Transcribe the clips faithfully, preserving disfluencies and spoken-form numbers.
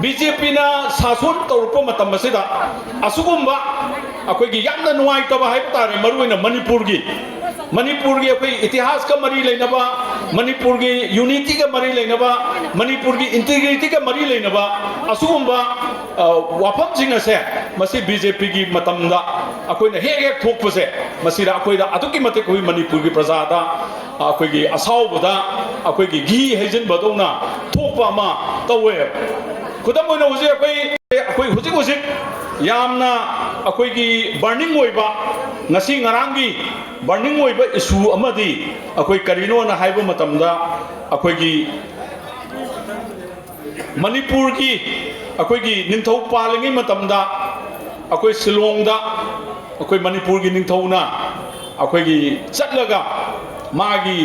B J ꯄꯤꯅ ꯁꯥꯁꯣꯟ ꯇꯧꯔꯛꯄ ꯃꯇꯝ ꯑꯁꯤꯗ ꯑꯁꯤꯒꯨꯝꯕ ꯑꯩꯈꯣꯏꯒꯤ ꯌꯥꯝꯅ ꯅꯨꯡꯉꯥꯏꯇꯕ ꯍꯥꯏꯕ ꯇꯥꯔꯦ, ꯃꯔꯨꯑꯣꯏꯅ ꯃꯅꯤꯄꯨꯔꯒꯤ, ꯃꯅꯤꯄꯨꯔꯒꯤ ꯑꯩꯈꯣꯏ ꯏꯇꯤꯍꯥꯁꯀ ꯃꯔꯤ ꯂꯩꯅꯕ, ꯃꯅꯤꯄꯨꯔꯒꯤ ꯌꯨꯅꯤꯇꯤꯒ ꯃꯔꯤ ꯂꯩꯅꯕ, ꯃꯅꯤꯄꯨꯔꯒꯤ ꯏꯟꯇꯤꯒ꯭ꯔꯤꯇꯤꯒ ꯃꯔꯤ ꯂꯩꯅꯕ ꯑꯁꯤꯒꯨꯝꯕ, ꯑ, ꯋꯥꯐꯝꯁꯤꯡ ꯑꯁꯦ ꯃꯁꯤ ꯕꯤ ꯖꯦ ꯄꯤꯒꯤ ꯃꯇꯝꯗ ꯑꯩꯈꯣꯏꯅ ꯍꯦꯛ ꯍꯦꯛ ꯊꯣꯛꯄꯁꯦ, ꯃꯁꯤꯗ ꯑꯩꯈꯣꯏꯗ ꯑꯗꯨꯛꯀꯤ ꯃꯇꯤꯛ ꯑꯩꯈꯣꯏ ꯃꯅꯤꯄꯨꯔꯒꯤ ꯄ꯭ꯔꯖꯥꯗ ꯑꯩꯈꯣꯏꯒꯤ ꯑꯁꯥꯎꯕꯗ ꯑꯩꯈꯣꯏꯒꯤ ꯘꯤ ꯍꯩꯖꯤꯟꯕꯗꯧꯅ ꯊꯣꯛꯄ ꯑꯃ ꯇꯧꯋꯦ꯫ ꯈꯨꯗꯝ ꯑꯣꯏꯅ ꯍꯧꯖꯤꯛ ꯑꯩꯈꯣꯏ, ꯑꯩꯈꯣꯏ ꯍꯧꯖꯤꯛ ꯍꯧꯖꯤꯛ ꯌꯥꯝꯅ ꯑꯩꯈꯣꯏꯒꯤ ꯕꯔꯅꯤꯡ ꯑꯣꯏꯕ, ꯉꯁꯤ ꯉꯔꯥꯡꯒꯤ ꯕꯔꯅꯤꯡ ꯑꯣꯏꯕ ꯏꯁꯨ ꯑꯃꯗꯤ ꯑꯩꯈꯣꯏ ꯀꯔꯤꯅꯣꯅ ꯍꯥꯏꯕ ꯃꯇꯝꯗ, ꯑꯩꯈꯣꯏꯒꯤ ꯃꯅꯤꯄꯨꯔꯒꯤ ꯑꯩꯈꯣꯏꯒꯤ ꯅꯤꯡꯊꯧ ꯄꯥꯜꯂꯤꯉꯩ ꯃꯇꯝꯗ ꯑꯩꯈꯣꯏ ꯁꯤꯂꯣꯡꯗ ꯑꯩꯈꯣꯏ ꯃꯅꯤꯄꯨꯔꯒꯤ ꯅꯤꯡꯊꯧꯅ ꯑꯩꯈꯣꯏꯒꯤ ꯆꯠꯂꯒ ꯃꯥꯒꯤ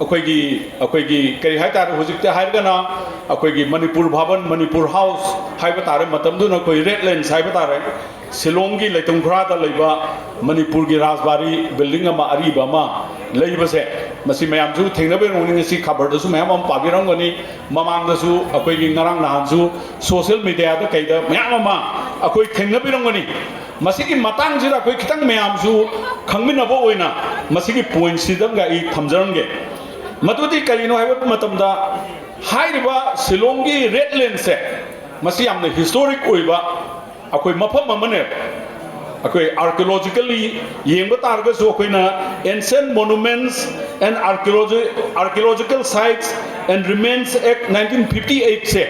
ꯑꯩꯈꯣꯏꯒꯤ, ꯑꯩꯈꯣꯏꯒꯤ ꯀꯔꯤ ꯍꯥꯏꯇꯥꯔꯦ, ꯍꯧꯖꯤꯛꯇ ꯍꯥꯏꯔꯒꯅ ꯑꯩꯈꯣꯏꯒꯤ ꯃꯅꯤꯄꯨꯔ ꯚꯕꯟ, ꯃꯅꯤꯄꯨꯔ ꯍꯥꯎꯁ ꯍꯥꯏꯕ ꯇꯥꯔꯦ, ꯃꯇꯝꯗꯨꯅ ꯑꯩꯈꯣꯏ ꯔꯦꯗ ꯂꯦꯟꯁ ꯍꯥꯏꯕ ꯇꯥꯔꯦ, ꯁꯤꯂꯣꯡꯒꯤ ꯂꯩꯇꯨꯝ ꯈꯨꯔꯥꯗ ꯂꯩꯕ ꯃꯅꯤꯄꯨꯔꯒꯤ ꯔꯥꯖꯕꯥꯔꯤ ꯕꯤꯜꯗꯤꯡ ꯑꯃ ꯑꯔꯤꯕ ꯑꯃ ꯂꯩꯕꯁꯦ, ꯃꯁꯤ ꯃꯌꯥꯝꯁꯨ ꯊꯦꯡꯅꯕꯤꯔꯝꯒꯅꯤ, ꯉꯁꯤ ꯈꯕꯔꯗꯁꯨ ꯃꯌꯥꯝ ꯑꯃ ꯄꯥꯕꯤꯔꯝꯒꯅꯤ, ꯃꯃꯥꯡꯗꯁꯨ ꯑꯩꯈꯣꯏꯒꯤ ꯉꯔꯥꯡ ꯅꯍꯥꯟꯁꯨ ꯁꯣꯁꯤꯌꯦꯜ ꯃꯦꯗꯤꯌꯥꯗ ꯀꯩꯗ ꯃꯌꯥꯝ ꯑꯃ ꯑꯩꯈꯣꯏ ꯊꯦꯡꯅꯕꯤꯔꯝꯒꯅꯤ꯫ ꯃꯁꯤꯒꯤ ꯃꯇꯥꯡꯁꯤꯗ ꯑꯩꯈꯣꯏ ꯈꯤꯇꯪ ꯃꯌꯥꯝꯁꯨ ꯈꯪꯃꯤꯟꯅꯕ ꯑꯣꯏꯅ ꯃꯁꯤꯒꯤ ꯄꯣꯏꯟꯁꯤꯗꯪꯒ ꯑꯩ ꯊꯝꯖꯔꯝꯒꯦ꯫ ꯃꯗꯨꯗꯤ ꯀꯔꯤꯅꯣ ꯍꯥꯏꯕ ꯃꯇꯝꯗ, ꯍꯥꯏꯔꯤꯕ ꯁꯤꯂꯣꯡꯒꯤ ꯔꯦꯗ ꯂꯦꯟꯁꯦ, ꯃꯁꯤ ꯌꯥꯝꯅ ꯍꯤꯁꯇꯣꯔꯤꯛ ꯑꯣꯏꯕ ꯑꯩꯈꯣꯏ ꯃꯐꯝ ꯑꯃꯅꯦꯕ꯫ ꯑꯩꯈꯣꯏ ꯑꯥꯔꯀꯤꯑꯣꯂꯣꯖꯤꯀꯦꯜꯂꯤ ꯌꯦꯡꯕ ꯇꯥꯔꯒꯁꯨ, ꯑꯩꯈꯣꯏꯅ Ancient Monuments and Archaeology, Archaeological Sites and Remains Act nineteen fifty eightꯁꯦ,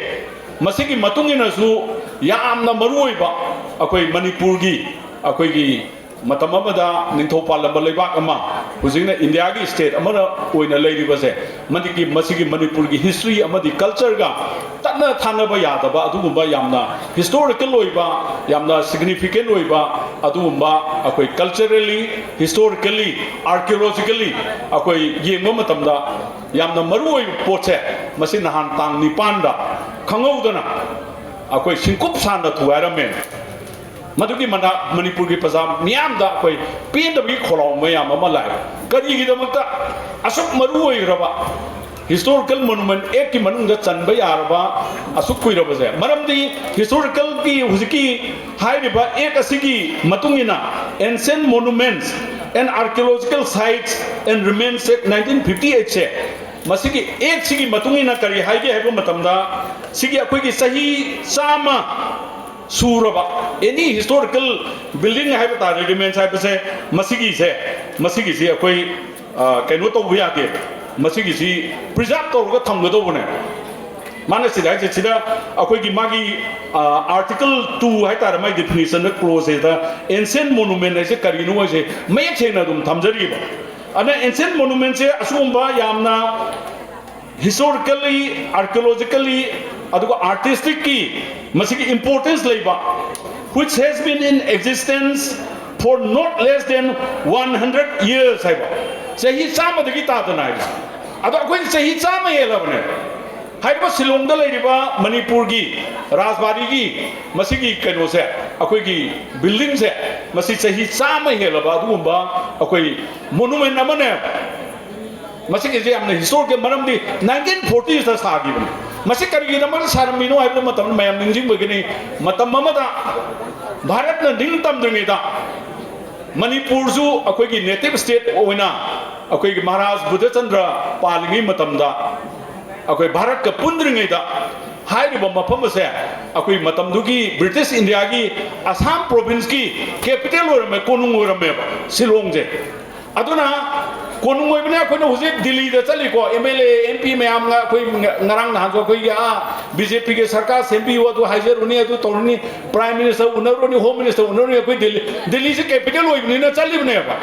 ꯃꯁꯤꯒꯤ ꯃꯇꯨꯡ ꯏꯟꯅꯁꯨ ꯌꯥꯝꯅ ꯃꯔꯨ ꯑꯣꯏꯕ ꯑꯩꯈꯣꯏ ꯃꯅꯤꯄꯨꯔꯒꯤ, ꯑꯩꯈꯣꯏꯒꯤ ꯃꯇꯝ ꯑꯃꯗ ꯅꯤꯡꯊꯧ ꯄꯥꯜꯂꯝꯕ ꯂꯩꯕꯥꯛ ꯑꯃ, ꯍꯧꯖꯤꯛꯅ ꯏꯟꯗꯤꯌꯥꯒꯤ ꯁ꯭ꯇꯦꯠ ꯑꯃꯅ ꯑꯣꯏꯅ ꯂꯩꯔꯤꯕꯁꯦ, ꯃꯗꯨꯒꯤ, ꯃꯁꯤꯒꯤ ꯃꯅꯤꯄꯨꯔꯒꯤ ꯍꯤꯁꯇ꯭ꯔꯤ ꯑꯃꯗꯤ ꯀꯜꯆꯔꯒ ꯇꯠꯅ ꯊꯥꯅꯕ ꯌꯥꯗꯕ ꯑꯗꯨꯒꯨꯝꯕ ꯌꯥꯝꯅ ꯍꯤꯁꯇꯣꯔꯤꯀꯦꯜ ꯑꯣꯏꯕ, ꯌꯥꯝꯅ ꯁꯤꯒꯅꯤꯐꯤꯀꯦꯟ ꯑꯣꯏꯕ ꯑꯗꯨꯒꯨꯝꯕ ꯑꯩꯈꯣꯏ ꯀꯜꯆꯔꯦꯜꯂꯤ, ꯍꯤꯁꯇꯣꯔꯤꯀꯦꯜꯂꯤ, ꯑꯥꯔꯀꯤꯑꯣꯂꯣꯖꯤꯀꯦꯜꯂꯤ ꯑꯩꯈꯣꯏ ꯌꯦꯡꯕ ꯃꯇꯝꯗ ꯌꯥꯝꯅ ꯃꯔꯨ ꯑꯣꯏꯕ ꯄꯣꯠꯁꯦ, ꯃꯁꯤ ꯅꯍꯥꯟ ꯇꯥꯡ ꯅꯤꯄꯥꯟꯗ ꯈꯪꯍꯧꯗꯅ ꯑꯩꯈꯣꯏ ꯁꯤꯡꯀꯨꯞ ꯁꯥꯟꯗ ꯊꯨꯒꯥꯏꯔꯝꯃꯦ꯫ ꯃꯗꯨꯒꯤ ꯃꯅꯥ-, ꯃꯅꯤꯄꯨꯔꯒꯤ ꯄ꯭ꯔꯖꯥ ꯃꯤꯌꯥꯝꯗ ꯑꯩꯈꯣꯏ ꯄꯦꯟꯗꯕꯒꯤ ꯈꯣꯜꯂꯥꯎ ꯃꯌꯥꯝ ꯑꯃ ꯂꯥꯛꯑꯦ꯫ ꯀꯔꯤꯒꯤꯗꯃꯛꯇ ꯑꯁꯨꯛ ꯃꯔꯨ ꯑꯣꯏꯈ꯭ꯔꯕ Historical Monument Actꯀꯤ ꯃꯅꯨꯡꯗ ꯆꯟꯕ ꯌꯥꯔꯕ ꯑꯁꯨꯛ ꯀꯨꯏꯔꯕꯁꯦ? ꯃꯔꯝꯗꯤ historicalꯒꯤ ꯍꯧꯖꯤꯛꯀꯤ ꯍꯥꯏꯔꯤꯕ Act ꯑꯁꯤꯒꯤ ꯃꯇꯨꯡ ꯏꯟꯅ Ancient Monuments and Archaeological Sites and Remains Act nineteen fifty eightꯁꯦ, ꯃꯁꯤꯒꯤ Actꯁꯤꯒꯤ ꯃꯇꯨꯡ ꯏꯟꯅ ꯀꯔꯤ ꯍꯥꯏꯒꯦ ꯍꯥꯏꯕ ꯃꯇꯝꯗ, ꯁꯤꯒꯤ ꯑꯩꯈꯣꯏꯒꯤ ꯆꯍꯤ ꯆꯥꯝꯃ ꯁꯨꯔꯕ any historical building ꯍꯥꯏꯕ ꯇꯥꯔꯦ, remains ꯍꯥꯏꯕꯁꯦ, ꯃꯁꯤꯒꯤꯁꯦ, ꯃꯁꯤꯒꯤꯁꯤ ꯑꯩꯈꯣꯏ, ꯑ, ꯀꯩꯅꯣ ꯇꯧꯕ ꯌꯥꯗꯦ, ꯃꯁꯤꯒꯤꯁꯤ preserve ꯇꯧꯔꯒ ꯊꯝꯒꯗꯧꯕꯅꯦ꯫ ꯃꯥꯅ ꯁꯤꯗ ꯍꯥꯏꯁꯦ, ꯁꯤꯗ ꯑꯩꯈꯣꯏꯒꯤ ꯃꯥꯒꯤ, ꯑ, Article two ꯍꯥꯏ ꯇꯥꯔꯦ, ꯃꯥꯒꯤ definitionꯗ clauseꯁꯤꯗ Ancient Monument ꯍꯥꯏꯁꯦ ꯀꯔꯤꯅꯣ ꯍꯥꯏꯁꯦ ꯃꯌꯦꯛ ꯁꯦꯡꯅ ꯑꯗꯨꯝ ꯊꯝꯖꯔꯤꯕ꯫ ꯑꯗꯨꯅ Ancient Monumentꯁꯦ ꯑꯁꯤꯒꯨꯝꯕ ꯌꯥꯝꯅ historically, archaeologically, ꯑꯗꯨꯒ artistically ꯃꯁꯤꯒꯤ importance ꯂꯩꯕ, which has been in existence for not less than one hundred years ꯍꯥꯏꯕ, ꯆꯍꯤ ꯆꯥꯝꯃꯗꯒꯤ ꯇꯥꯗꯅ ꯍꯥꯏꯕ꯫ ꯑꯗꯣ ꯑꯩꯈꯣꯏꯗꯤ ꯆꯍꯤ ꯆꯥꯝꯃ ꯍꯦꯜꯂꯕꯅꯦ꯫ ꯍꯥꯏꯔꯤꯕ ꯁꯤꯂꯣꯡꯗ ꯂꯩꯔꯤꯕ ꯃꯅꯤꯄꯨꯔꯒꯤ ꯔꯥꯖꯕꯥꯔꯤꯒꯤ ꯃꯁꯤꯒꯤ ꯀꯩꯅꯣꯁꯦ, ꯑꯩꯈꯣꯏꯒꯤ buildingꯁꯦ, ꯃꯁꯤ ꯆꯍꯤ ꯆꯥꯝꯃ ꯍꯦꯜꯂꯕ ꯑꯗꯨꯒꯨꯝꯕ ꯑꯩꯈꯣꯏ monument ꯑꯃꯅꯦ꯫ ꯃꯁꯤꯒꯤꯁꯦ ꯌꯥꯝꯅ historical, ꯃꯔꯝꯗꯤ nineteen fortiesꯇ ꯁꯥꯈꯤꯕꯅꯤ꯫ ꯃꯁꯤ ꯀꯔꯤꯒꯤꯗꯃꯛꯇ ꯁꯥꯔꯝꯃꯤꯅꯣ ꯍꯥꯏꯕ ꯃꯇꯝꯗ ꯃꯌꯥꯝ ꯅꯤꯡꯁꯤꯡꯕꯒꯤꯅꯤ꯫ ꯃꯇꯝ ꯑꯃꯗ ꯚꯥꯔꯠꯅ ꯅꯤꯡꯇꯝꯗ꯭ꯔꯤꯉꯩꯗ ꯃꯅꯤꯄꯨꯔꯁꯨ ꯑꯩꯈꯣꯏꯒꯤ native state ꯑꯣꯏꯅ ꯑꯩꯈꯣꯏꯒꯤ ꯃꯍꯥꯔꯥꯖ ꯕꯨꯙꯆꯟꯗ꯭ꯔ ꯄꯥꯜꯂꯤꯉꯩ ꯃꯇꯝꯗ, ꯑꯩꯈꯣꯏ ꯚꯥꯔꯠꯀ ꯄꯨꯟꯗ꯭ꯔꯤꯉꯩꯗ ꯍꯥꯏꯔꯤꯕ ꯃꯐꯝ ꯑꯁꯦ ꯑꯩꯈꯣꯏ ꯃꯇꯝꯗꯨꯒꯤ British Indiaꯒꯤ ꯑꯁꯥꯝ provinceꯀꯤ capital ꯑꯣꯏꯔꯝꯃꯦ, ꯀꯣꯅꯨꯡ ꯑꯣꯏꯔꯝꯃꯦꯕ ꯁꯤꯂꯣꯡꯁꯦ꯫ ꯑꯗꯨꯅ ꯀꯣꯅꯨꯡ ꯑꯣꯏꯕꯅꯦ꯫ ꯑꯩꯈꯣꯏꯅ ꯍꯧꯖꯤꯛ ꯗꯤꯜꯂꯤꯗ ꯆꯠꯂꯤꯀꯣ, MLA, MP ꯃꯌꯥꯝꯒ꯫ ꯑꯩꯈꯣꯏ ꯉ-, ꯉꯔꯥꯡ ꯅꯍꯥꯟꯁꯨ ꯑꯩꯈꯣꯏꯒꯤ, ꯑꯥ, BJPꯒꯤ ꯁꯔꯀꯥꯔ ꯁꯦꯝꯕꯤꯌꯨ, ꯑꯗꯨ ꯍꯥꯏꯖꯔꯨꯅꯤ, ꯑꯗꯨ ꯇꯧꯔꯨꯅꯤ, Prime Minister ꯎꯅꯔꯨꯅꯤ, Home Minister ꯎꯅꯔꯨꯅꯤ꯫ ꯑꯩꯈꯣꯏ ꯗꯤꯜꯂꯤ, ꯗꯤꯜꯂꯤꯁꯦ capital ꯑꯣꯏꯕꯅꯤꯅ ꯆꯠꯂꯤꯕꯅꯦꯕ꯫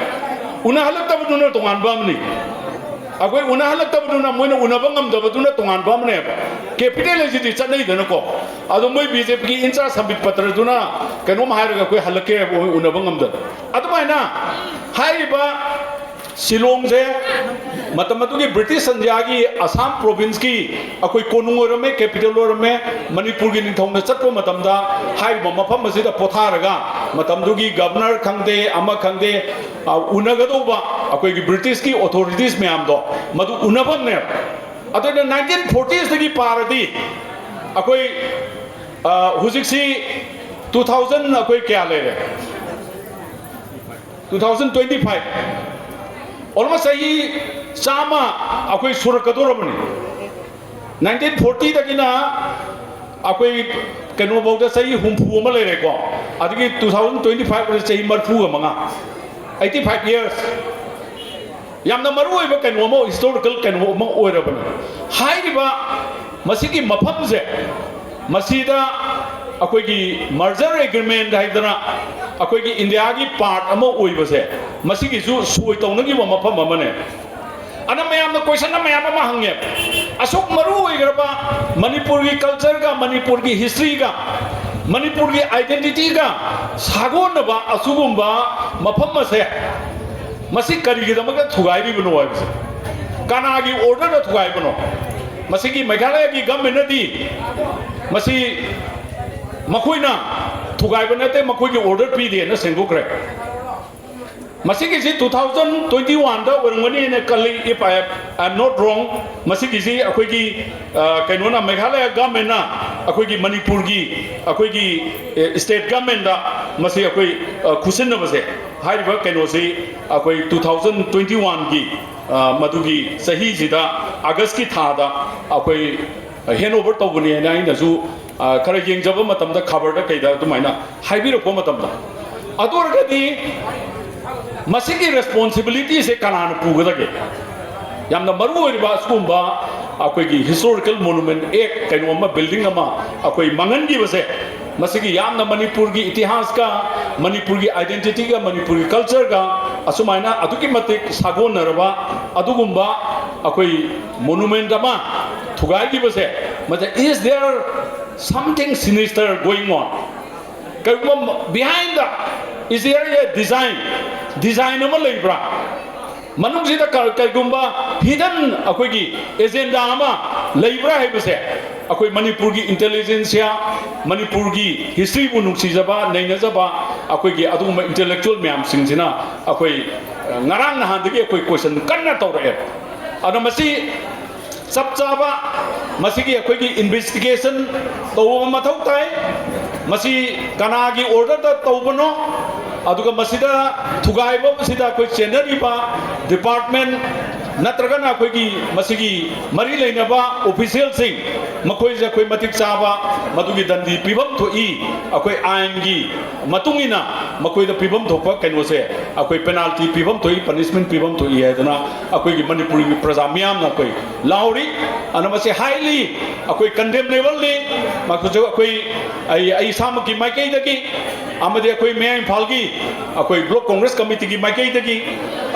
ꯎꯅꯍꯜꯂꯛꯇꯕꯗꯨꯅ ꯇꯣꯉꯥꯟꯕ ꯑꯃꯅꯤ꯫ ꯑꯩꯈꯣꯏ ꯎꯅꯍꯜꯂꯛꯇꯕꯗꯨꯅ ꯃꯣꯏꯅ ꯎꯅꯕ ꯉꯝꯗꯕꯗꯨꯅ ꯇꯣꯉꯥꯟꯕ ꯑꯃꯅꯦꯕ꯫ Capital ꯍꯥꯏꯁꯤꯗꯤ ꯆꯠꯅꯩꯗꯅꯀꯣ꯫ ꯑꯗꯣ ꯃꯣꯏ BJPꯒꯤ in charge ꯁꯝꯕꯤꯠ ꯄꯇ꯭ꯔꯗꯨꯅ ꯀꯩꯅꯣꯝ ꯍꯥꯏꯔꯒ ꯑꯩꯈꯣꯏ ꯍꯜꯂꯛꯀꯦ ꯍꯥꯏꯕ, ꯃꯣꯏ ꯎꯅꯕ ꯉꯝꯗꯕ꯫ ꯑꯗꯨꯃꯥꯏꯅ ꯍꯥꯏꯔꯤꯕ ꯁꯤꯂꯣꯡꯁꯦ ꯃꯇꯝ ꯑꯗꯨꯒꯤ British Indiaꯒꯤ ꯑꯁꯥꯝ provinceꯀꯤ ꯑꯩꯈꯣꯏ ꯀꯣꯅꯨꯡ ꯑꯣꯏꯔꯝꯃꯦ, capital ꯑꯣꯏꯔꯝꯃꯦ꯫ ꯃꯅꯤꯄꯨꯔꯒꯤ ꯅꯤꯡꯊꯧꯅ ꯆꯠꯄ ꯃꯇꯝꯗ ꯍꯥꯏꯔꯤꯕ ꯃꯐꯝ ꯑꯁꯤꯗ ꯄꯣꯊꯥꯔꯒ ꯃꯇꯝꯗꯨꯒꯤ governor ꯈꯪꯗꯦ, ꯑꯃ ꯈꯪꯗꯦ, ꯑ, ꯎꯅꯒꯗꯧꯕ ꯑꯩꯈꯣꯏꯒꯤ Britishꯀꯤ authorities ꯃꯌꯥꯝꯗꯣ ꯃꯗꯨ ꯎꯅꯐꯝꯅꯦꯕ꯫ ꯑꯗꯨꯅ ꯅꯥꯏꯟꯇꯤꯟ ꯐꯣꯔꯇꯤꯁꯇꯒꯤ ꯄꯥꯔꯗꯤ ꯑꯩꯈꯣꯏ, ꯑ, ꯍꯧꯖꯤꯛꯁꯤ ꯇꯨ ꯊꯥꯎꯖꯟ, ꯑꯩꯈꯣꯏ ꯀꯌꯥ ꯂꯩꯔꯦ? Two thousand twenty five, almost ꯆꯍꯤ ꯆꯥꯝꯃ ꯑꯩꯈꯣꯏ ꯁꯨꯔꯛꯀꯗꯧꯔꯕꯅꯤ꯫ ꯅꯥꯏꯟꯇꯤꯟ ꯐꯣꯔꯇꯤꯗꯒꯤꯅ ꯑꯩꯈꯣꯏ ꯀꯩꯅꯣꯐꯥꯎꯗ ꯆꯍꯤ ꯍꯨꯝꯐꯨ ꯑꯃ ꯂꯩꯔꯦꯀꯣ꯫ ꯑꯗꯒꯤ ꯇꯨ ꯊꯥꯎꯖꯟ ꯇ꯭ꯋꯦꯟꯇꯤ ꯐꯥꯏꯚ ꯆꯍꯤ ꯃꯔꯤꯐꯨꯒ ꯃꯉꯥ, ꯑꯩꯠꯇꯤ ꯐꯥꯏꯚ ꯌꯔꯁ꯫ ꯌꯥꯝꯅ ꯃꯔꯨ ꯑꯣꯏꯕ ꯀꯩꯅꯣ ꯑꯃ, ꯍꯤꯁꯇꯣꯔꯤꯀꯦꯜ ꯀꯩꯅꯣ ꯑꯃ ꯑꯣꯏꯔꯕꯅꯤ꯫ ꯍꯥꯏꯔꯤꯕ ꯃꯁꯤꯒꯤ ꯃꯐꯝꯁꯦ, ꯃꯁꯤꯗ ꯑꯩꯈꯣꯏꯒꯤ ꯃꯔꯖꯔ ꯑꯦꯒ꯭ꯔꯤꯃꯦꯟ ꯍꯥꯏꯗꯅ ꯑꯩꯈꯣꯏꯒꯤ ꯏꯟꯗꯤꯌꯥꯒꯤ ꯄꯥꯔꯠ ꯑꯃ ꯑꯣꯏꯕꯁꯦ, ꯃꯁꯤꯒꯤꯁꯨ ꯁꯣꯏ ꯇꯧꯅꯈꯤꯕ ꯃꯐꯝ ꯑꯃꯅꯦ꯫ ꯑꯗ ꯃꯌꯥꯝꯅ ꯀꯣꯏꯁꯟ ꯃꯌꯥꯝ ꯑꯃ ꯍꯪꯉꯦ, ꯑꯁꯨꯛ ꯃꯔꯨ ꯑꯣꯏꯈ꯭ꯔꯕ ꯃꯅꯤꯄꯨꯔꯒꯤ ꯀꯜꯆꯔꯒ ꯃꯅꯤꯄꯨꯔꯒꯤ ꯍꯤꯁꯇ꯭ꯔꯤꯒ ꯃꯅꯤꯄꯨꯔꯒꯤ ꯑꯥꯏꯗꯦꯟꯇꯤꯇꯤꯒ ꯁꯥꯒꯣꯟꯅꯕ ꯑꯁꯤꯒꯨꯝꯕ ꯃꯐꯝ ꯑꯁꯦ ꯃꯁꯤ ꯀꯔꯤꯒꯤꯗꯃꯛꯇ ꯊꯨꯒꯥꯏꯔꯤꯕꯅꯣ ꯍꯥꯏꯕꯁꯦ, ꯀꯅꯥꯒꯤ ꯑꯣꯔꯗꯔꯗ ꯊꯨꯒꯥꯏꯕꯅꯣ? ꯃꯁꯤꯒꯤ ꯃꯦꯘꯥꯂꯌꯒꯤ ꯒꯃꯦꯟꯅꯗꯤ ꯃꯁꯤ ꯃꯈꯣꯏꯅ ꯊꯨꯒꯥꯏꯕ ꯅꯠꯇꯦ, ꯃꯈꯣꯏꯒꯤ ꯑꯣꯔꯗꯔ ꯄꯤꯗꯦꯅ ꯁꯦꯡꯗꯣꯛꯈ꯭ꯔꯦ꯫ ꯃꯁꯤꯒꯤꯁꯤ ꯇꯨ ꯊꯥꯎꯖꯟ ꯇ꯭ꯋꯦꯟꯇꯤ ꯋꯥꯟꯗ ꯑꯣꯏꯔꯝꯒꯅꯤꯅ ꯈꯜꯂꯤ, if I am not wrong꯫ ꯃꯁꯤꯒꯤꯁꯤ ꯑꯩꯈꯣꯏꯒꯤ, ꯑ, ꯀꯩꯅꯣꯅ, ꯃꯦꯘꯥꯂꯌ ꯒꯃꯦꯟꯅ ꯑꯩꯈꯣꯏꯒꯤ ꯃꯅꯤꯄꯨꯔꯒꯤ, ꯑꯩꯈꯣꯏꯒꯤ, ꯑꯦ, ꯁ꯭ꯇꯦꯠ ꯒꯃꯦꯟꯗ ꯃꯁꯤ ꯑꯩꯈꯣꯏ, ꯑ, ꯈꯨꯠꯁꯤꯟꯅꯕꯁꯦ, ꯍꯥꯏꯔꯤꯕ ꯀꯩꯅꯣꯁꯤ ꯑꯩꯈꯣꯏ ꯇꯨ ꯊꯥꯎꯖꯟ ꯇ꯭ꯋꯦꯟꯇꯤ ꯋꯥꯟꯒꯤ, ꯑ, ꯃꯗꯨꯒꯤ ꯆꯍꯤꯁꯤꯗ ꯑꯥꯒꯁꯀꯤ ꯊꯥꯗ ꯑꯩꯈꯣꯏ ꯍꯦꯟ ꯑꯣꯚꯔ ꯇꯧꯕꯅꯦꯅ ꯑꯩꯅꯁꯨ, ꯑ, ꯈꯔ ꯌꯦꯡꯖꯕ ꯃꯇꯝꯗ, ꯈꯕꯔꯗ ꯀꯩꯗ ꯑꯗꯨꯃꯥꯏꯅ ꯍꯥꯏꯕꯤꯔꯛꯄ ꯃꯇꯝꯗ, ꯑꯗꯨ ꯑꯣꯏꯔꯒꯗꯤ ꯃꯁꯤꯒꯤ ꯔꯦꯁꯄꯣꯟꯁꯤꯕꯤꯂꯤꯇꯤꯁꯦ ꯀꯅꯥꯅ ꯄꯨꯒꯗꯒꯦ? ꯌꯥꯝꯅ ꯃꯔꯨ ꯑꯣꯏꯔꯤꯕ ꯑꯁꯤꯒꯨꯝꯕ ꯑꯩꯈꯣꯏꯒꯤ ꯍꯤꯁꯇꯣꯔꯤꯀꯦꯜ ꯃꯣꯅꯨꯃꯦꯟ ꯑꯦꯛ ꯀꯩꯅꯣ ꯑꯃ, ꯕꯤꯜꯗꯤꯡ ꯑꯃ ꯑꯩꯈꯣꯏ ꯃꯥꯡꯍꯟꯈꯤꯕꯁꯦ, ꯃꯁꯤꯒꯤ ꯌꯥꯝꯅ ꯃꯅꯤꯄꯨꯔꯒꯤ ꯏꯇꯤꯍꯥꯁꯀ, ꯃꯅꯤꯄꯨꯔꯒꯤ ꯑꯥꯏꯗꯦꯟꯇꯤꯇꯤꯒ, ꯃꯅꯤꯄꯨꯔꯒꯤ ꯀꯜꯆꯔꯒ ꯑꯁꯨꯃꯥꯏꯅ ꯑꯗꯨꯛꯀꯤ ꯃꯇꯤꯛ ꯁꯥꯒꯣꯟꯅꯔꯕ ꯑꯗꯨꯒꯨꯝꯕ ꯑꯩꯈꯣꯏ ꯃꯣꯅꯨꯃꯦꯟ ꯑꯃ ꯊꯨꯒꯥꯏꯈꯤꯕꯁꯦ, ꯃꯁꯤ, is there something sinister going on? ꯀꯩꯒꯨꯝꯕ behind the, is there a design? Design ꯑꯃ ꯂꯩꯕ꯭ꯔꯥ? ꯃꯅꯨꯡꯁꯤꯗ ꯀ-, ꯀꯩꯒꯨꯝꯕ hidden ꯑꯩꯈꯣꯏꯒꯤ ꯑꯦꯖꯦꯟꯗꯥ ꯑꯃ ꯂꯩꯕ꯭ꯔꯥ ꯍꯥꯏꯕꯁꯦ ꯑꯩꯈꯣꯏ ꯃꯅꯤꯄꯨꯔꯒꯤ ꯏꯟꯇꯦꯂꯤꯖꯦꯟꯁꯤꯌꯥ, ꯃꯅꯤꯄꯨꯔꯒꯤ ꯍꯤꯁꯇ꯭ꯔꯤꯕꯨ ꯅꯨꯡꯁꯤꯖꯕ, ꯅꯩꯅꯖꯕ ꯑꯩꯈꯣꯏꯒꯤ ꯑꯗꯨꯒꯨꯝꯕ ꯏꯟꯇꯦꯂꯦꯛꯆꯨꯋꯦꯜ ꯃꯌꯥꯝꯁꯤꯡꯁꯤꯅ ꯑꯩꯈꯣꯏ, ꯑ, ꯉꯔꯥꯡ ꯅꯍꯥꯟꯗꯒꯤ ꯑꯩꯈꯣꯏ ꯀꯣꯏꯁꯟ ꯀꯟꯅ ꯇꯧꯔꯛꯑꯦ꯫ ꯑꯗꯣ ꯃꯁꯤ ꯆꯞ ꯆꯥꯕ ꯃꯁꯤꯒꯤ ꯑꯩꯈꯣꯏꯒꯤ ꯏꯟꯚꯦꯁꯇꯤꯒꯦꯁꯟ ꯇꯧꯕ ꯃꯊꯧ ꯇꯥꯏ꯫ ꯃꯁꯤ ꯀꯅꯥꯒꯤ ꯑꯣꯔꯗꯔꯗ ꯇꯧꯕꯅꯣ, ꯑꯗꯨꯒ ꯃꯁꯤꯗ ꯊꯨꯒꯥꯏꯕ ꯑꯁꯤꯗ ꯑꯩꯈꯣꯏ ꯆꯦꯟꯅꯔꯤꯕ ꯗꯤꯄꯥꯔꯠꯃꯦꯟ ꯅꯠꯇ꯭ꯔꯒꯅ ꯑꯩꯈꯣꯏꯒꯤ ꯃꯁꯤꯒꯤ ꯃꯔꯤ ꯂꯩꯅꯕ ꯑꯣꯐꯤꯁꯤꯌꯦꯜꯁꯤꯡ, ꯃꯈꯣꯏꯁꯦ ꯑꯩꯈꯣꯏ ꯃꯇꯤꯛ ꯆꯥꯕ ꯃꯗꯨꯒꯤ ꯗꯟꯗꯤ ꯄꯤꯐꯝ ꯊꯣꯛꯏ꯫ ꯑꯩꯈꯣꯏ ꯑꯥꯏꯟꯒꯤ ꯃꯇꯨꯡ ꯏꯟꯅ ꯃꯈꯣꯏꯗ ꯄꯤꯐꯝ ꯊꯣꯛꯄ ꯀꯩꯅꯣꯁꯦ, ꯑꯩꯈꯣꯏ ꯄꯦꯅꯥꯜꯇꯤ ꯄꯤꯐꯝ ꯊꯣꯛꯏ, ꯄꯅꯤꯁꯃꯦꯟ ꯄꯤꯐꯝ ꯊꯣꯛꯏ ꯍꯥꯏꯗꯅ ꯑꯩꯈꯣꯏꯒꯤ ꯃꯅꯤꯄꯨꯔꯒꯤ ꯄ꯭ꯔꯖꯥ ꯃꯤꯌꯥꯝꯅ ꯑꯩꯈꯣꯏ ꯂꯥꯎꯔꯤ꯫ ꯑꯗꯨꯅ ꯃꯁꯤ ꯍꯥꯏꯂꯤ ꯑꯩꯈꯣꯏ ꯀꯟꯗꯦꯝꯅꯦꯕꯜꯅꯤ꯫ ꯃꯈꯣꯏꯁꯨ ꯑꯩꯈꯣꯏ, ꯑꯩ, ꯑꯩ ꯏꯁꯥꯃꯛꯀꯤ ꯃꯥꯏꯀꯩꯗꯒꯤ ꯑꯃꯗꯤ ꯑꯩꯈꯣꯏ ꯃꯌꯥꯏ ꯏꯝꯐꯥꯜꯒꯤ ꯑꯩꯈꯣꯏ ꯕ꯭ꯂꯣꯛ ꯀꯣꯡꯒ꯭ꯔꯦꯁ ꯀꯃꯤꯇꯤꯒꯤ ꯃꯥꯏꯀꯩꯗꯒꯤ,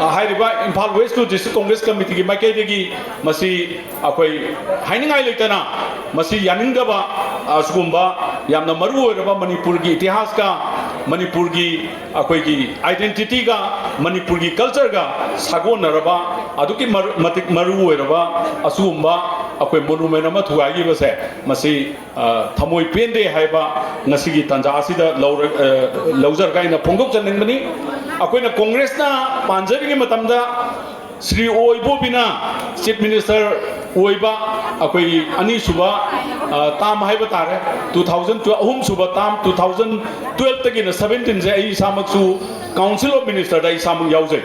ꯑ, ꯍꯥꯏꯔꯤꯕ Imphal west two district congress ꯀꯃꯤꯇꯤꯒꯤ ꯃꯥꯏꯀꯩꯗꯒꯤ ꯃꯁꯤ ꯑꯩꯈꯣꯏ ꯍꯥꯏꯅꯤꯡꯉꯥꯏ ꯂꯩꯇꯅ ꯃꯁꯤ ꯌꯥꯅꯤꯡꯗꯕ, ꯑꯁꯤꯒꯨꯝꯕ ꯌꯥꯝꯅ ꯃꯔꯨ ꯑꯣꯏꯔꯕ ꯃꯅꯤꯄꯨꯔꯒꯤ ꯏꯇꯤꯍꯥꯁꯀ, ꯃꯅꯤꯄꯨꯔꯒꯤ ꯑꯩꯈꯣꯏꯒꯤ ꯑꯥꯏꯗꯦꯟꯇꯤꯇꯤꯒ, ꯃꯅꯤꯄꯨꯔꯒꯤ ꯀꯜꯆꯔꯒ ꯁꯥꯒꯣꯟꯅꯔꯕ, ꯑꯗꯨꯛꯀꯤ ꯃꯔ-, ꯃꯇꯤꯛ ꯃꯔꯨ ꯑꯣꯏꯔꯕ ꯑꯁꯤꯒꯨꯝꯕ ꯑꯩꯈꯣꯏ ꯃꯣꯅꯨꯃꯦꯟ ꯑꯃ ꯊꯨꯒꯥꯏꯈꯤꯕꯁꯦ, ꯃꯁꯤ, ꯑ, ꯊꯃꯣꯏ ꯄꯦꯟꯗꯦ ꯍꯥꯏꯕ ꯉꯁꯤꯒꯤ ꯇꯥꯟꯖꯥ ꯑꯁꯤꯗ ꯂꯧꯔ-, ꯑ, ꯂꯧꯖꯔꯒ ꯑꯩꯅ ꯐꯣꯡꯗꯣꯛꯆꯅꯤꯡꯕꯅꯤ꯫ ꯑꯩꯈꯣꯏꯅ ꯀꯣꯡꯒ꯭ꯔꯦꯁꯅ ꯄꯥꯟꯖꯔꯤꯉꯩ ꯃꯇꯝꯗ ꯁ꯭ꯔꯤ ꯑꯣ ꯏꯕꯣꯕꯤꯅ ꯆꯤꯐ ꯃꯤꯅꯤꯁꯇꯔ ꯑꯣꯏꯕ ꯑꯩꯈꯣꯏꯒꯤ ꯑꯅꯤꯁꯨꯕ, ꯑ, ꯇꯥꯝ ꯍꯥꯏꯕ ꯇꯥꯔꯦ, ꯇꯨ ꯊꯥꯎꯖꯟ ꯇꯨ, ꯑꯍꯨꯝꯁꯨꯕ ꯇꯥꯝ, ꯇꯨ ꯊꯥꯎꯖꯟ ꯇꯨꯋꯦꯜꯐꯇꯒꯤꯅ ꯁꯕꯦꯟꯇꯤꯟꯁꯦ ꯑꯩ ꯏꯁꯥꯃꯛꯁꯨ ꯀꯥꯎꯟꯁꯤꯜ ꯑꯣꯐ ꯃꯤꯅꯤꯁꯇꯔꯗ ꯑꯩ ꯏꯁꯥꯃꯛ ꯌꯥꯎꯖꯩ꯫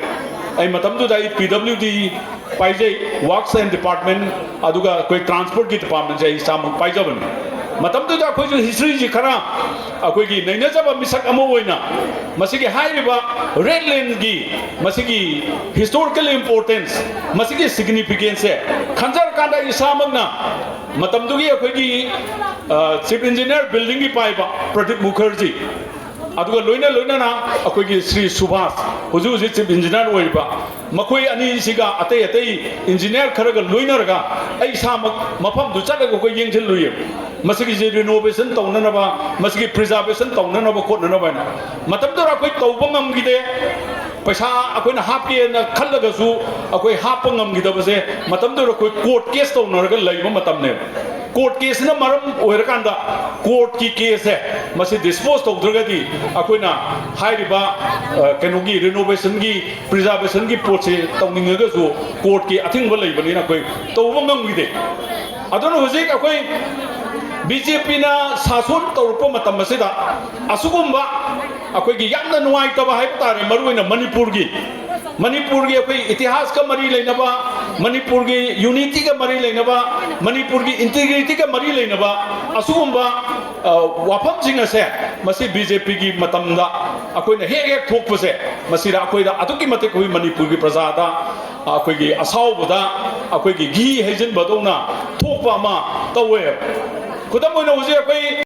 ꯑꯩ ꯃꯇꯝꯗꯨꯗ ꯑꯩ ꯄꯤ ꯗꯕ꯭ꯂꯤꯎ ꯗꯤ ꯄꯥꯏꯖꯩ, ꯋꯥꯔꯛꯁ ꯑꯦꯟ ꯗꯤꯄꯥꯔꯠꯃꯦꯟ, ꯑꯗꯨꯒ ꯑꯩꯈꯣꯏ ꯇ꯭ꯔꯥꯟꯁꯄꯣꯔꯠꯀꯤ ꯗꯤꯄꯥꯔꯠꯃꯦꯟꯁꯦ ꯑꯩ ꯏꯁꯥꯃꯛ ꯄꯥꯏꯖꯕꯅꯤ꯫ ꯃꯇꯝꯗꯨꯗ ꯑꯩꯈꯣꯏꯁꯨ ꯍꯤꯁꯇ꯭ꯔꯤꯁꯤ ꯈꯔ ꯑꯩꯈꯣꯏꯒꯤ ꯅꯩꯅꯖꯕ ꯃꯤꯁꯛ ꯑꯃ ꯑꯣꯏꯅ ꯃꯁꯤꯒꯤ ꯍꯥꯏꯔꯤꯕ ꯔꯦꯗ ꯂꯦꯟꯒꯤ ꯃꯁꯤꯒꯤ ꯍꯤꯁꯇꯣꯔꯤꯀꯦꯜ ꯏꯝꯄꯣꯔꯇꯦꯟꯁ, ꯃꯁꯤꯒꯤ ꯁꯤꯒꯅꯤꯐꯤꯀꯦꯟꯁꯁꯦ ꯈꯟꯖꯔꯀꯥꯟꯗ ꯑꯩ ꯏꯁꯥꯃꯛꯅ ꯃꯇꯝꯗꯨꯒꯤ ꯑꯩꯈꯣꯏꯒꯤ, ꯑ, ꯆꯤꯐ ꯏꯟꯖꯤꯅꯤꯌꯔ ꯕꯤꯜꯗꯤꯡꯒꯤ ꯄꯥꯏꯕ ꯄ꯭ꯔꯗꯤꯞ ꯃꯨꯈꯔꯖꯤ, ꯑꯗꯨꯒ ꯂꯣꯏꯅ ꯂꯣꯏꯅꯅ ꯑꯩꯈꯣꯏꯒꯤ ꯁ꯭ꯔꯤ ꯁꯨꯚꯥꯁ, ꯍꯧꯖꯤꯛ ꯍꯧꯖꯤꯛ ꯆꯤꯐ ꯏꯟꯖꯤꯅꯤꯌꯔ ꯑꯣꯏꯔꯤꯕ, ꯃꯈꯣꯏ ꯑꯅꯤꯁꯤꯒ ꯑꯇꯩ ꯑꯇꯩ ꯏꯟꯖꯤꯅꯤꯌꯔ ꯈꯔꯒ ꯂꯣꯏꯅꯔꯒ ꯑꯩ ꯏꯁꯥꯃꯛ ꯃꯐꯝꯗꯨ ꯆꯠꯂꯒ ꯑꯩꯈꯣꯏ ꯌꯦꯡꯁꯤꯜꯂꯨꯏ꯫ ꯃꯁꯤꯒꯤꯁꯦ ꯔꯤꯅꯣꯚꯦꯁꯟ ꯇꯧꯅꯅꯕ, ꯃꯁꯤꯒꯤ ꯄ꯭ꯔꯤꯖꯥꯔꯚꯦꯁꯟ ꯇꯧꯅꯅꯕ ꯈꯣꯠꯅꯅꯕ ꯍꯥꯏꯅ꯫ ꯃꯇꯝꯗꯨꯗ ꯑꯩꯈꯣꯏ ꯇꯧꯕ ꯉꯝꯈꯤꯗꯦ꯫ ꯄꯩꯁꯥ ꯑꯩꯈꯣꯏꯅ ꯍꯥꯞꯀꯦꯅ ꯈꯜꯂꯒꯁꯨ ꯑꯩꯈꯣꯏ ꯍꯥꯞꯄ ꯉꯝꯈꯤꯗꯕꯁꯦ ꯃꯇꯝꯗꯨꯗ ꯑꯩꯈꯣꯏ ꯀꯣꯔꯠ ꯀꯦꯁ ꯇꯧꯅꯔꯒ ꯂꯩꯕ ꯃꯇꯝꯅꯦꯕ꯫ ꯀꯣꯔꯠ ꯀꯦꯁꯁꯤꯅ ꯃꯔꯝ ꯑꯣꯏꯔꯀꯥꯟꯗ ꯀꯣꯔꯠꯀꯤ ꯀꯦꯁꯁꯦ ꯃꯁꯤ ꯗꯤꯁꯄꯣꯖ ꯇꯧꯗ꯭ꯔꯒꯗꯤ ꯑꯩꯈꯣꯏꯅ ꯍꯥꯏꯔꯤꯕ, ꯑ, ꯀꯩꯅꯣꯒꯤ, ꯔꯤꯅꯣꯚꯦꯁꯟꯒꯤ, ꯄ꯭ꯔꯤꯖꯥꯔꯕꯦꯁꯟꯒꯤ ꯄꯣꯠꯁꯦ ꯇꯧꯅꯤꯡꯉꯒꯁꯨ ꯀꯣꯔꯠꯀꯤ ꯑꯊꯤꯡꯕ ꯂꯩꯕꯅꯤꯅ ꯑꯩꯈꯣꯏ ꯇꯧꯕ ꯉꯝꯈꯤꯗꯦ꯫ ꯑꯗꯨꯅ ꯍꯧꯖꯤꯛ ꯑꯩꯈꯣꯏ ꯕꯤ ꯖꯦ ꯄꯤꯅ ꯁꯥꯁꯣꯟ ꯇꯧꯔꯛꯄ ꯃꯇꯝ ꯑꯁꯤꯗ ꯑꯁꯤꯒꯨꯝꯕ ꯑꯩꯈꯣꯏꯒꯤ ꯌꯥꯝꯅ ꯅꯨꯡꯉꯥꯏꯇꯕ ꯍꯥꯏꯕ ꯇꯥꯔꯦ, ꯃꯔꯨꯑꯣꯏꯅ ꯃꯅꯤꯄꯨꯔꯒꯤ, ꯃꯅꯤꯄꯨꯔꯒꯤ ꯑꯩꯈꯣꯏ ꯏꯇꯤꯍꯥꯁꯀ ꯃꯔꯤ ꯂꯩꯅꯕ, ꯃꯅꯤꯄꯨꯔꯒꯤ ꯌꯨꯅꯤꯇꯤꯒ ꯃꯔꯤ ꯂꯩꯅꯕ, ꯃꯅꯤꯄꯨꯔꯒꯤ ꯏꯟꯇꯤꯒ꯭ꯔꯤꯇꯤꯒ ꯃꯔꯤ ꯂꯩꯅꯕ ꯑꯁꯤꯒꯨꯝꯕ, ꯑ, ꯋꯥꯐꯝꯁꯤꯡ ꯑꯁꯦ, ꯃꯁꯤ ꯕꯤ ꯖꯦ ꯄꯤꯒꯤ ꯃꯇꯝꯗ ꯑꯩꯈꯣꯏꯅ ꯍꯦꯛ ꯍꯦꯛ ꯊꯣꯛꯄꯁꯦ, ꯃꯁꯤꯗ ꯑꯩꯈꯣꯏꯗ ꯑꯗꯨꯛꯀꯤ ꯃꯇꯤꯛ ꯑꯩꯈꯣꯏ ꯃꯅꯤꯄꯨꯔꯒꯤ ꯄ꯭ꯔꯖꯥꯗ, ꯑꯩꯈꯣꯏꯒꯤ ꯑꯁꯥꯎꯕꯗ ꯑꯩꯈꯣꯏꯒꯤ ꯘꯤ ꯍꯩꯖꯤꯟꯕꯗꯧꯅ ꯊꯣꯛꯄ ꯑꯃ ꯇꯧꯋꯦ꯫ ꯈꯨꯗꯝ ꯑꯣꯏꯅ ꯍꯧꯖꯤꯛ ꯑꯩꯈꯣꯏ